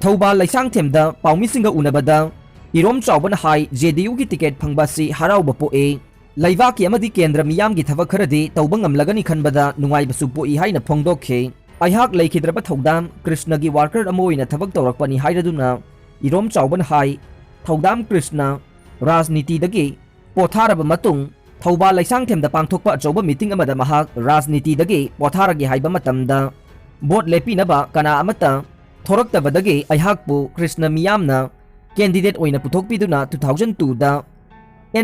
ꯊꯧꯕꯥꯜ ꯂꯩꯁꯥꯡꯊꯦꯝꯗ ꯄꯥꯎꯃꯤꯁꯤꯡꯒ ꯎꯅꯕꯗ ꯏꯔꯣꯝ ꯆꯥꯎꯕꯅ ꯍꯥꯏ, JDUꯒꯤ ticket ꯐꯪꯕ ꯑꯁꯤ ꯍꯔꯥꯎꯕ ꯄꯣꯛꯏ꯫ ꯂꯩꯕꯥꯛꯀꯤ ꯑꯃꯗꯤ ꯀꯦꯟꯗ꯭ꯔ ꯃꯤꯌꯥꯝꯒꯤ ꯊꯕꯛ ꯈꯔꯗꯤ ꯇꯧꯕ ꯉꯝꯂꯒꯅꯤ ꯈꯟꯕꯗ ꯅꯨꯡꯉꯥꯏꯕꯁꯨ ꯄꯣꯛꯏ ꯍꯥꯏꯅ ꯐꯣꯡꯗꯣꯛꯈꯤ꯫ ꯑꯩꯍꯥꯛ ꯂꯩꯈꯤꯗ꯭ꯔꯕ ꯊꯧꯗꯥꯝ ꯀ꯭ꯔꯤꯁꯅꯒꯤ worker ꯑꯃ ꯑꯣꯏꯅ ꯊꯕꯛ ꯇꯧꯔꯛꯄꯅꯤ ꯍꯥꯏꯔꯗꯨꯅ ꯏꯔꯣꯝ ꯆꯥꯎꯕꯅ ꯍꯥꯏ, ꯊꯧꯗꯥꯝ ꯀ꯭ꯔꯤꯁꯅ ꯔꯥꯖꯅꯤꯇꯤꯗꯒꯤ ꯄꯣꯊꯥꯔꯕ ꯃꯇꯨꯡ ꯊꯧꯕꯥꯜ ꯂꯩꯁꯥꯡꯊꯦꯝꯗ ꯄꯥꯡꯊꯣꯛꯄ ꯑꯆꯧꯕ meeting ꯑꯃꯗ ꯃꯍꯥꯛ ꯔꯥꯖꯅꯤꯇꯤꯗꯒꯤ ꯄꯣꯊꯥꯔꯒꯦ ꯍꯥꯏꯕ ꯃꯇꯝꯗ vote ꯂꯦꯞꯄꯤꯅꯕ ꯀꯅꯥ ꯑꯃꯠꯇ ꯊꯣꯔꯛꯇꯕꯗꯒꯤ ꯑꯩꯍꯥꯛꯄꯨ ꯀ꯭ꯔꯤꯁꯅ ꯃꯤꯌꯥꯝꯅ candidate ꯑꯣꯏꯅ ꯄꯨꯊꯣꯛꯄꯤꯗꯨꯅ two thousand twoꯗ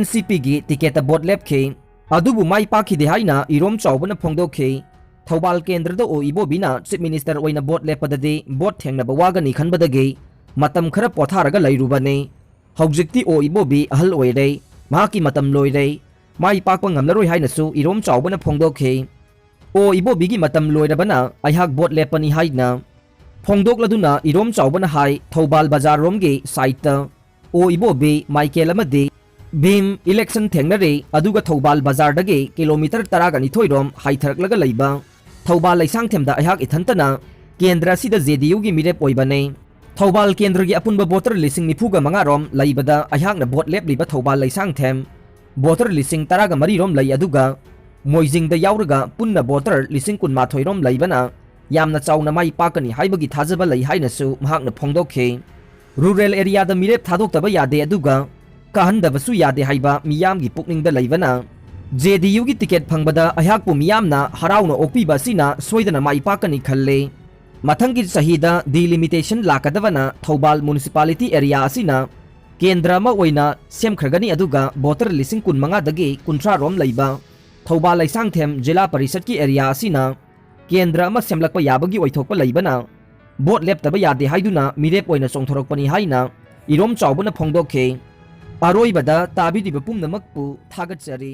NCPꯒꯤ ticketꯇ vote ꯂꯦꯞꯈꯤ꯫ ꯑꯗꯨꯕꯨ ꯃꯥꯏ ꯄꯥꯛꯈꯤꯗꯦ ꯍꯥꯏꯅ ꯏꯔꯣꯝ ꯆꯥꯎꯕꯅ ꯐꯣꯡꯗꯣꯛꯈꯤ꯫ ꯊꯧꯕꯥꯜ ꯀꯦꯟꯗ꯭ꯔꯗ ꯑꯣ ꯏꯕꯣꯕꯤꯅ Chief Minister ꯑꯣꯏꯅ vote ꯂꯦꯞꯄꯗꯗꯤ vote ꯊꯦꯡꯅꯕ ꯋꯥꯒꯅꯤ ꯈꯟꯕꯗꯒꯤ ꯃꯇꯝ ꯈꯔ ꯄꯣꯊꯥꯔꯒ ꯂꯩꯔꯨꯕꯅꯤ꯫ ꯍꯧꯖꯤꯛꯇꯤ ꯑꯣ ꯏꯕꯣꯕꯤ ꯑꯍꯜ ꯑꯣꯏꯔꯦ, ꯃꯍꯥꯛꯀꯤ ꯃꯇꯝ ꯂꯣꯏꯔꯦ, ꯃꯥꯏ ꯄꯥꯛꯄ ꯉꯝꯂꯔꯣꯏ ꯍꯥꯏꯅꯁꯨ ꯏꯔꯣꯝ ꯆꯥꯎꯕꯅ ꯐꯣꯡꯗꯣꯛꯈꯤ꯫ ꯑꯣ ꯏꯕꯣꯕꯤꯒꯤ ꯃꯇꯝ ꯂꯣꯏꯔꯕꯅ ꯑꯩꯍꯥꯛ vote ꯂꯦꯞꯄꯅꯤ ꯍꯥꯏꯅ ꯐꯣꯡꯗꯣꯛꯂꯗꯨꯅ ꯏꯔꯣꯝ ꯆꯥꯎꯕꯅ ꯍꯥꯏ, ꯊꯧꯕꯥꯜ ꯕꯖꯥꯔꯔꯣꯝꯒꯤ sideꯇ ꯑꯣ ꯏꯕꯣꯕꯤ, ꯃꯥꯏꯀꯦꯜ ꯑꯃꯗꯤ ꯚꯤꯝ, election ꯊꯦꯡꯅꯔꯦ, ꯑꯗꯨꯒ ꯊꯧꯕꯥꯜ ꯕꯖꯥꯔꯗꯒꯤ kilometre ꯇꯔꯥꯒ ꯅꯤꯊꯣꯏ ꯔꯣꯝ ꯍꯥꯏꯊꯔꯛꯂꯒ ꯂꯩꯕ ꯊꯧꯕꯥꯜ ꯂꯩꯁꯥꯡꯊꯦꯝꯗ ꯑꯩꯍꯥꯛ ꯏꯊꯟꯇꯅ ꯀꯦꯟꯗ꯭ꯔ ꯑꯁꯤꯗ JDU ꯒꯤ ꯃꯤꯔꯦꯞ ꯑꯣꯏꯕꯅꯦ꯫ ꯊꯧꯕꯥꯜ ꯀꯦꯟꯗ꯭ꯔꯒꯤ ꯑꯄꯨꯟꯕ voter ꯂꯤꯁꯤꯡ ꯅꯤꯐꯨꯒ ꯃꯉꯥ ꯔꯣꯝ ꯂꯩꯕꯗ ꯑꯩꯍꯥꯛꯅ vote ꯂꯦꯞꯂꯤꯕ ꯊꯧꯕꯥꯜ ꯂꯩꯁꯥꯡꯊꯦꯝ voter ꯂꯤꯁꯤꯡ ꯇꯔꯥꯒ ꯃꯔꯤ ꯔꯣꯝ ꯂꯩ, ꯑꯗꯨꯒ ꯃꯣꯏꯖꯤꯡꯗ ꯌꯥꯎꯔꯒ ꯄꯨꯟꯅ voter ꯂꯤꯁꯤꯡ ꯀꯨꯟꯃꯥꯊꯣꯏ ꯔꯣꯝ ꯂꯩꯕꯅ ꯌꯥꯝꯅ ꯆꯥꯎꯅ ꯃꯥꯏ ꯄꯥꯛꯀꯅꯤ ꯍꯥꯏꯕꯒꯤ ꯊꯥꯖꯕ ꯂꯩ ꯍꯥꯏꯅꯁꯨ ꯃꯍꯥꯛꯅ ꯐꯣꯡꯗꯣꯛꯈꯤ꯫ Rural area ꯗ ꯃꯤꯔꯦꯞ ꯊꯥꯗꯣꯛꯇꯕ ꯌꯥꯗꯦ, ꯑꯗꯨꯒ ꯀꯥꯍꯟꯗꯕꯁꯨ ꯌꯥꯗꯦ ꯍꯥꯏꯕ ꯃꯤꯌꯥꯝꯒꯤ ꯄꯨꯛꯅꯤꯡꯗ ꯂꯩꯕꯅ JDU ꯒꯤ ticket ꯐꯪꯕꯗ ꯑꯩꯍꯥꯛꯄꯨ ꯃꯤꯌꯥꯝꯅ ꯍꯔꯥꯎꯅ ꯑꯣꯛꯄꯤꯕ ꯑꯁꯤꯅ ꯁꯣꯏꯗꯅ ꯃꯥꯏ ꯄꯥꯛꯀꯅꯤ ꯈꯜꯂꯤ꯫ ꯃꯊꯪꯒꯤ ꯆꯍꯤꯗ delimitation ꯂꯥꯛꯀꯗꯕꯅ ꯊꯧꯕꯥꯜ municipality area ꯑꯁꯤꯅ ꯀꯦꯟꯗ꯭ꯔ ꯑꯃ ꯑꯣꯏꯅ ꯁꯦꯝꯈ꯭ꯔꯒꯅꯤ, ꯑꯗꯨꯒ voter ꯂꯤꯁꯤꯡ ꯀꯨꯟꯃꯉꯥꯗꯒꯤ ꯀꯨꯟꯊ꯭ꯔꯥ ꯔꯣꯝ ꯂꯩꯕ ꯊꯧꯕꯥꯜ ꯂꯩꯁꯥꯡꯊꯦꯝ ꯖꯤꯂꯥ ꯄꯔꯤꯁꯠꯀꯤ area ꯑꯁꯤꯅ ꯀꯦꯟꯗ꯭ꯔ ꯑꯃ ꯁꯦꯝꯂꯛꯄ ꯌꯥꯕꯒꯤ ꯑꯣꯏꯊꯣꯛꯄ ꯂꯩꯕꯅ vote ꯂꯦꯞꯇꯕ ꯌꯥꯗꯦ ꯍꯥꯏꯗꯨꯅ ꯃꯤꯔꯦꯞ ꯑꯣꯏꯅ ꯆꯣꯡꯊꯣꯔꯛꯄꯅꯤ ꯍꯥꯏꯅ ꯏꯔꯣꯝ ꯆꯥꯎꯕꯅ ꯐꯣꯡꯗꯣꯛꯈꯤ꯫ ꯑꯔꯣꯏꯕꯗ ꯇꯥꯕꯤꯔꯤꯕ ꯄꯨꯝꯅꯃꯛꯄꯨ ꯊꯥꯒꯠꯆꯔꯤ꯫